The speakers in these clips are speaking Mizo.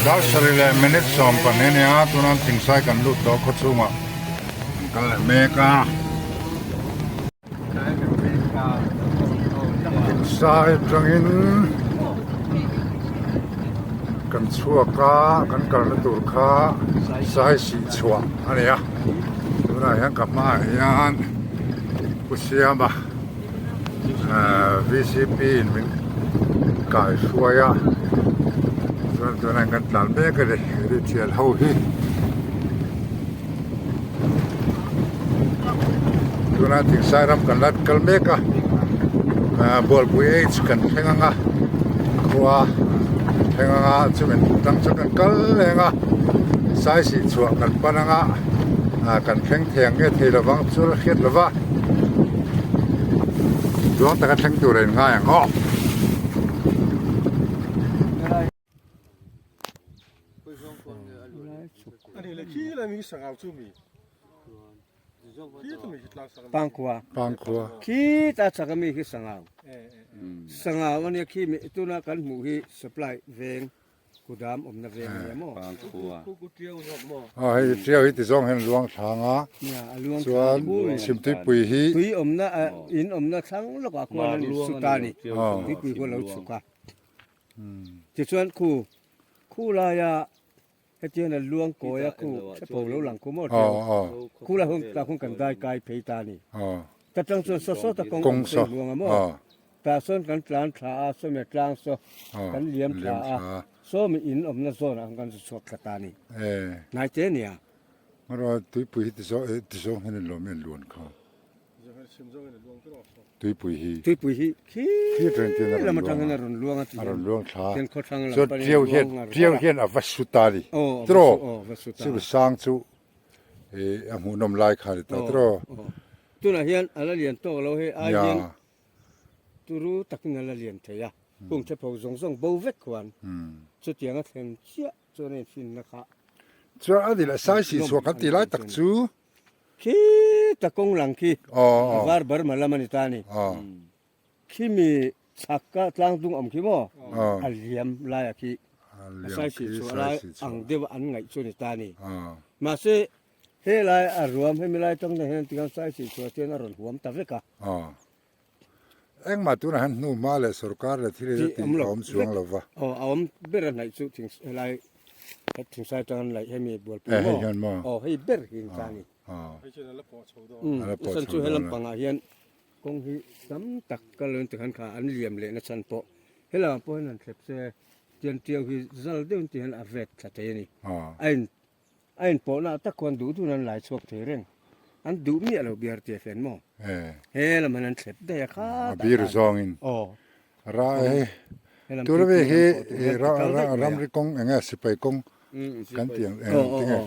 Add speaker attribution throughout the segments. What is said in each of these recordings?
Speaker 1: Dar sarih leh minute 12 a nia, tuna Thingsai kan lut tawh khaw chhungah kan kal leh mek a. Thingsai atangin kan chhuak a, kan kalna tur kha Sai sih chhuah a ni a, tunah hian ka hmaah hian Pu Siama. Vcp in min kai hruai a chuan tunah kan tlan mek a ni ri thian ho hi tuna thingsai ram kan la kal mek a bualpui h kan thleng ang a khua thleng ang a chumi tang chu kan kal leng a saisih chhuah kan pan ang a kan thleng thei ang nge thei lovang chu la hriat lova. Duang taka thleng tur a in ngai ang aw.
Speaker 2: Pangkhua
Speaker 1: Pangkhua
Speaker 2: khi ta chak ami khi sangau sangau ania khi mi tuna kan hmuh hi supply veng Kudam awmna veng a nia maw?
Speaker 3: Pangkhua.
Speaker 1: Aw hei tiau hi ti zawng hian luang thlang a, chuan chhimtuipui hi.
Speaker 2: Tui awmna in awmna thlang lawkah khuan an insu ta a ni, tuipui khuan a lo chhuk a. Tichuan khu khu laia hetiang a luang kawi a khu thepo lo lang khu maw tiau khu lai hun tah khuan kan dai kai phei ta a ni. Ta tang chuan saw saw ta kawng awm phei luang a maw? Tah sawn kan tlan thla a, sawmi tlang saw kan liam thla a, sawmi in awmna zawnah khan kan zu chhuak thla ta a ni. Hnai te nia.
Speaker 1: Mara tuipui hi tizawng hian in lawm em luan kha? Tuipui hi.
Speaker 2: Tuipui hi khi lam atang hian a rawn luang a ti hian.
Speaker 1: A rawn luang thla.
Speaker 2: Tian khawthlang lam
Speaker 1: Chuan
Speaker 2: panin
Speaker 1: tiau hian tiau hian a va su ta a ni. Tiraw? Chumi sang chu a hmuhnawm lai kha a ni ta tiraw?
Speaker 2: Tunah hian a la lian tawk lo hei ai hian Turu takin a la lian thei a, hung the pho zawng zawng bo vek khuan chutiang a thlen chiah chuan a infinna kha.
Speaker 1: Chuan a ni leh sai sih chhuah kan tih lai tak chu.
Speaker 2: Khi ta kawng lang khi a var Burma lam a ni ta a ni. Khi mi chhak a tlang dung awm khi maw a liam laia khi a sai sih chhuah lai ang deuh a an ngaih chu a ni ta a ni. Mahse helai a ruam hemi lai tang te hian tikhan sai sih chhuah chuan a rawn huam ta vek a.
Speaker 1: Engmah tunah hian hnu hma leh sorkar leh thil hi tih a awm chuang lo va.
Speaker 2: Aw a awm ber a hnaih chu thing helai thingsai atang an laih hemi bualpui maw?
Speaker 1: Hei hian maw?
Speaker 2: Aw hei ber hi in ta a ni.
Speaker 1: Hei chuan a la pawh chho dawn. A la pawh chho
Speaker 2: dawn. Chu helam pangah hian kawng hi tam tak kal lo in tikhan kha an liam leh na chhan pawh helamah pawh hian han thlep se tian tiau hi zal deuh in ti hian a vet thla thei a ni. A in A inpawhna tak khuan duh duhin an lai chhuak thei reng. An duh miah lo biar tia fian maw? He lam hian an thlep daih a kha
Speaker 1: A bir zawngin.
Speaker 2: Aw.
Speaker 1: Ra hei tuna mi hi ramri kawng eng nge sipai kawng kan tih ang eng ti nge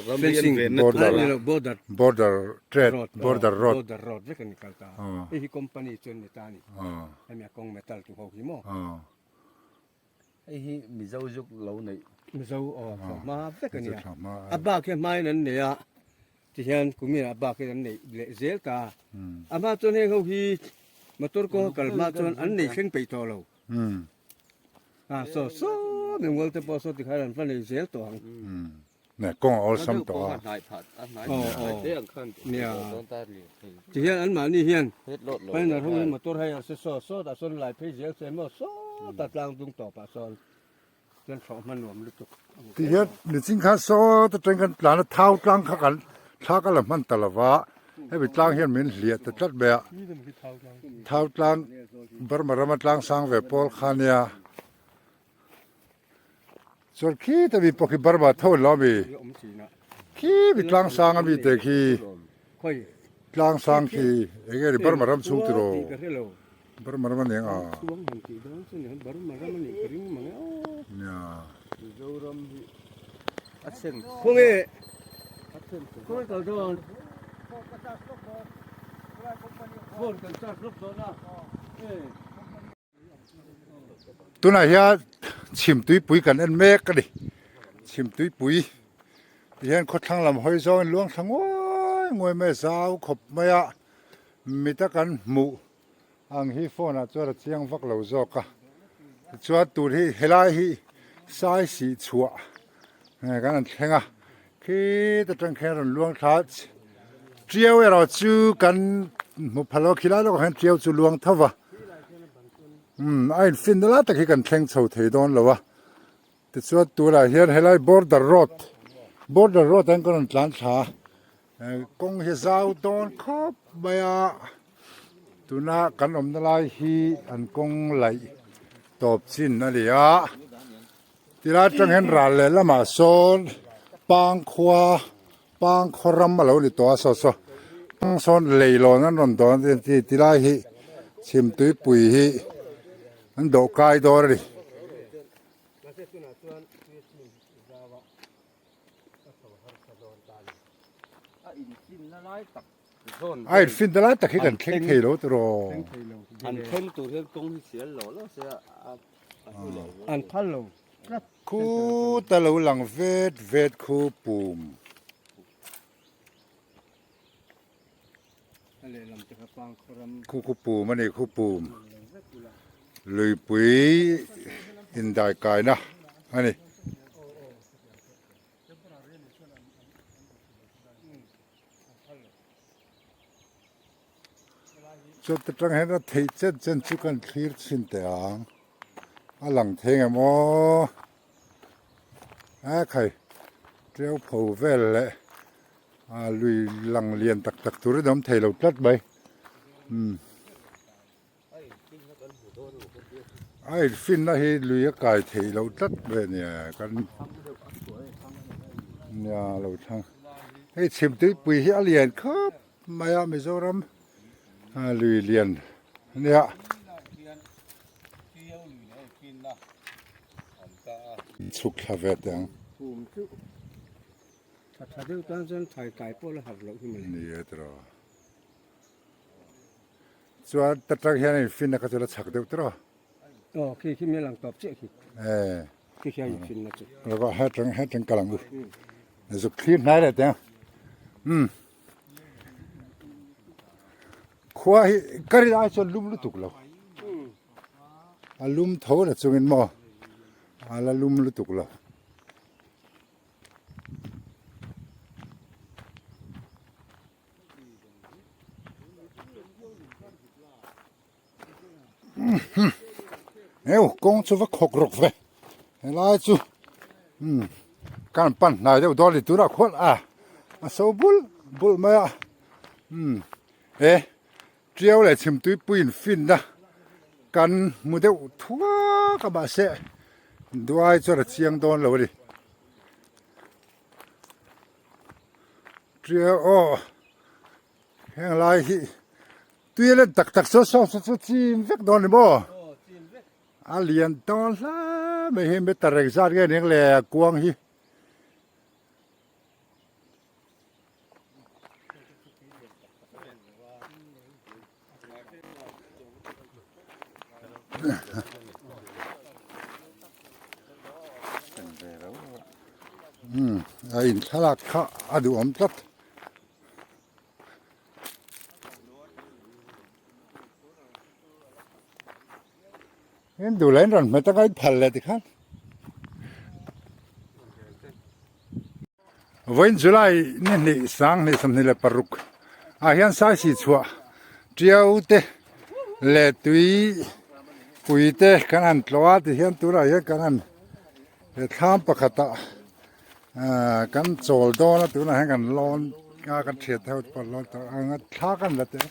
Speaker 1: kha.
Speaker 2: Fencing
Speaker 1: border border trade border road.
Speaker 2: Border road vek an kal ta. Hei hi company chu an ni ta a ni. Hemi a kawng metal tu ho hi maw?
Speaker 3: Hei hi Mizo zuk lo neih.
Speaker 2: Mizo aw thla hma vek a nia. A bak hi hmain an nei a, tihian kumin a bak hi an neih leh zel ta. A hma chuan heng ho hi motor kawng a kal hma chuan an nei thleng peih tawh lo. A saw saw Bengal te pawh saw tikhan an va nei zel tawh ang.
Speaker 1: Nè kawng a awlsam tawh a.
Speaker 2: Nia. Tihian anmahni hian Pioneer ho hi motor hei a se saw sawtah sawn lai phei zel se maw sawtah tlang dung tawpah sawn chuan thlawh hma nuam lutuk.
Speaker 1: Tihian nichin khan sawt atang khan tlan a thau tlang kha kan thla ka la hman ta lova hemi tlang hian min hliah ta tlat mai a. Thau tlang Burma rama tlang sang ve pawl kha nia. Chuan khi te mi pawh khi Burma tho an lo ami khi mi tlang sang ami te khi tlang sang khi eng nge ni Burma ram chhung tiraw Burma ram aniang a nia. Tunah hian chhim tuipui kan en mek a ni chhim tuipui ti hian khawthlang lam hawi zawng in luang thla nguai nguai mai a zau khawp mai a mita kan hmuh ang hi phone ah chuan a chiang vak lo zawk a tichuan tur hi helai hi. Sai sih chhuah kan han thleng a, khi ta tang khian rawn luang thla a, tiau erawh chu kan hmu phal lo a, khilai lawkah hian tiau chu luang tho va, umm a infin na lai tak hi kan thleng chho thei dawn lo a, tichuan tunah hian helai border road border road ah hian kan rawn tlan thla a, kawng hi zau dawn khawp mai a. Tuna kan awmna lai hi an kawng laih tawp chin a ni a, tilai atang hian ral leh lamah sawn pangkhua pangkhaw ram a lo ni tawh a saw saw pang sawn leilawn an rawn dawn a ni tilai hi chhimtuipui hi an dawh kai dawn a ni. A in fin ta lai tak hi kan thleng thei lo tiraw.
Speaker 3: An thleng tur hian kawng hi sial lo lo se a hnu leh zel.
Speaker 2: An phal lo tlat.
Speaker 1: Khu ta lo lang vet vet khu pum. Khu khu pum a ni khu pum. Luipui indai kaina a ni. Chawt atang hian a theih chen chen chu kan thlir chhin teh ang a lang thei nge maw a khai teu pho vel leh a lui lang lian tak tak tur in a awm thei lo tlat mai umm a infinna hi lui a kai theih loh tlat ve nia kan nia lo thlang hei chhim tuipui hi a lian khawp mai a Mizoram a lui lian ania chhuk thla ve teh ang. Ni e tiraw. Chuan ta tang hian in finna kha chu la chak deuh tawh a.
Speaker 2: Aw khi khi mi lang tawp chiah khi.
Speaker 1: Eh.
Speaker 2: Khi khi a in finna chu.
Speaker 1: Loko he tang he tang kalang u. Zuk thlir hnai leh teng. Um. Khua hi kari ai chuan lum lutuk lo. A lum tho la chungin maw. A la lum lutuk lo. Eu kawng chu va khawk rawk ve helai chu umm kan pan hnai deuh dawn a ni tunah khuan a a so bul bul mai a umm he tiau leh chhimtuipui in finna kan hmu deuh thuak a mahse duai chuan a chiang dawn lo a ni. Tia aw heng lai hi tui a let tak tak saw saw saw chu chim vek dawn ni maw a lian tawn hle mai hi meter engzat nge ning le a kuang hi. Umm a in thlalak kha a duhawm tlat. In duh leh in rawn hmet anga in phal leh tikhan. Vawiin July ni hnih sang hnih 26 ah hian Saisi chhuah Tiau te leh tui pui te kan han tlawh a tihian tunah hian kan han he thlam pakhatah ah kan chawl dawn a tunah hian kan lawn a kan thian te ho te pawh an lawn tawh ang a thla kan la teh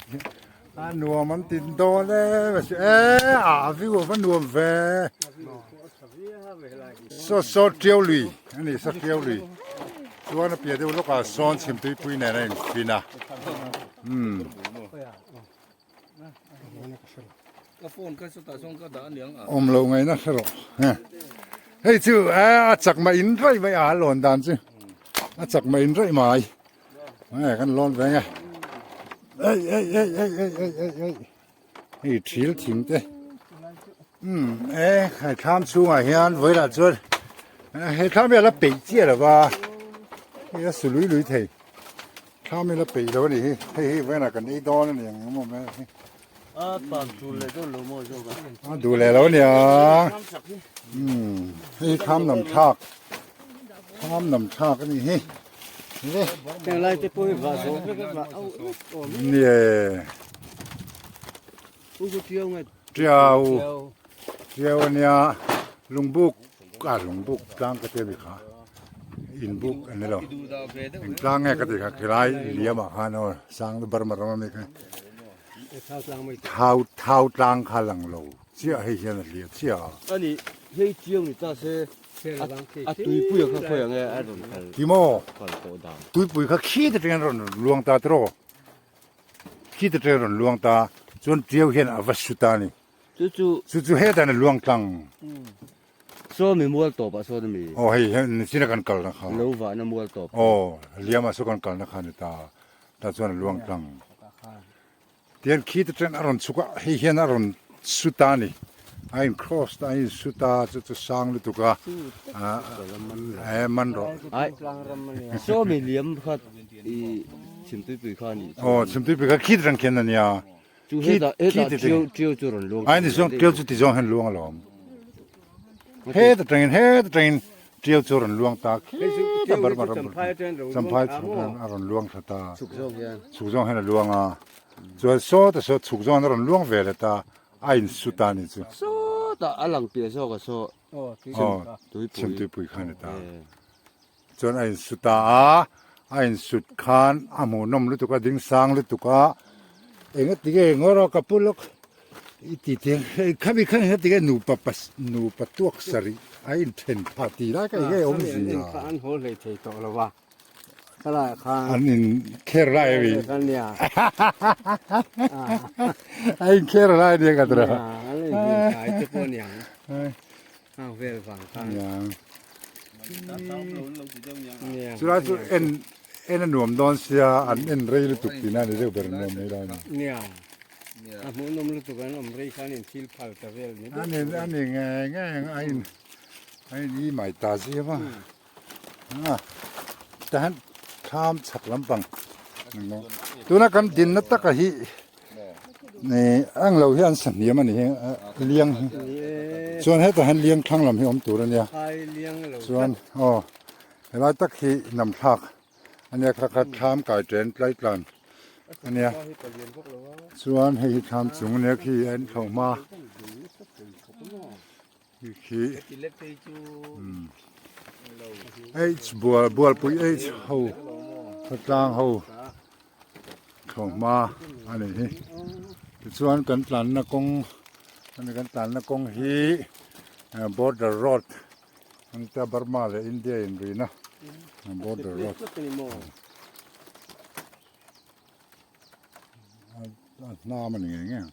Speaker 1: a nuam an tin dawn em a si e a view a va nuam ve. Saw saw tiau lui a ni saw tiau lui chuan a piah deuh lawkah sawn chhimtuipui nen a infin a umm. Awm loh ngaihna hre rawh hei chu a chak mah in raih mai a lawn dan chu a chak mah in raih mai kan lawn ve nge ei ei ei ei ei ei ei ei. Hei thil thing te umm e he thlam chhungah hian vawilah chuan he thlam hi a la peih chiah lo va hei a su lui lui thei thlam hi a la peih lo a nih hi hei hi vawiinah kan ei dawn a ni ang emaw mai hi.
Speaker 3: A pan tul leh dawn lo maw zawk a.
Speaker 1: A duh leh lo nia. Umm hei kham nam thlak. Kham nam thlak a ni hi. Le.
Speaker 2: Heng lai te pawh hi vah zawh vek a vah au vek awm.
Speaker 1: Nie.
Speaker 3: U chu tiau nge.
Speaker 1: Tiau. Tiau a nia. Lungbuk a lungbuk tlang ka tia mi kha. Inbuk a ni lo. Engtlang nge ka ti kha khilai liam ah khan aw sang Burma ram ami kha. Thau thau tlang kha lang lo chiah hei hian a hliah chiah a.
Speaker 3: Ani hei chiang ni ta se a tuipui kha khawi ang e a rawn kal.
Speaker 1: Ti maw?
Speaker 3: Kal tawh dan.
Speaker 1: Tuipui kha khi te teng rawn luang ta tiraw? Khi te teng rawn luang ta chuan tiau hian a va su ta ni.
Speaker 3: Chu chu.
Speaker 1: Chu chu hetah a luang tlang.
Speaker 3: Saw mi mual tawp ah sawn ami.
Speaker 1: Aw hei hian nichina kan kalna kha.
Speaker 3: Lo vahna mual tawp.
Speaker 1: Aw liam ah saw kan kalna kha ni ta. Tah chuan a luang tlang. Tihian khi te chuan a rawn chhuk a, hei hian a rawn su ta a ni. A in cross ta a in su ta chu chu sang lutuk a. Eh man rawh.
Speaker 3: Ai saw mi liam kha i chhimtuipui kha a nih
Speaker 1: chu. Aw chhimtuipui kha khi te tang khian a nia.
Speaker 3: Chu hetah hetah tiau tiau chu rawn luang.
Speaker 1: Ai ni zawng tiau chu ti zawng hian luang alawm. Heta tangin heta tangin tiau chu rawn luang ta khita Burma ram champhai chhuk a rawn luang thla ta.
Speaker 3: Chhuk zawng hian.
Speaker 1: Chhuk zawng hian a luang a. Chuan sawta saw chhuk zawng a rawn luang ve leh ta a in su ta ni chu.
Speaker 3: Sawta a lang piah zawk a saw.
Speaker 1: Aw chhimtuipui kha ni ta. Chuan a insut ta a, a insut khan a hmuhnawm lutuk a, ding sang lutuk a, enga tige ngaw rawh ka pu lawk i ti te khami khan enga tige nupa pas nupa tuak sarih a inthen phah tih lai kha enge awm zia.
Speaker 2: An haw hlei thei tawh lo va, khalai khan
Speaker 1: an in kher lai a mi a in kher lai nia ka tira
Speaker 2: an in hlim kai te pawh niang Hang vel vang khan.
Speaker 1: Chulai chu en en a nuam dawn sia an en rei lutuk tihna a ni deuh ber nuam mai lai a ni.
Speaker 2: Nia. A hmuhnawm lutuk an awm rei khan in thil phal ta vel ni
Speaker 1: deuh. A ni a ni ngei ngei ang a in a in i mai ta zia va. A tahan thlam chhak lampang tuna kan dinna taka hi ih ang lo hi an sa hniam a ni hi liang hi chuan hetah hian liang thlang lam hi awm tur a nia chuan aw helai tak hi nam thlak a nia kha kha thlam kai chen tlai tlan a nia chuan hei hi thlam chung a nia khi a inthlauh hma. Khi H bual bualpui H ho khawtlang ho thlawhhma a ni hi tichuan kan tlanna kawng ani kan tlanna kawng hi border road an tia Burma leh India inrina border road a hnam a ni ngei ngei ang.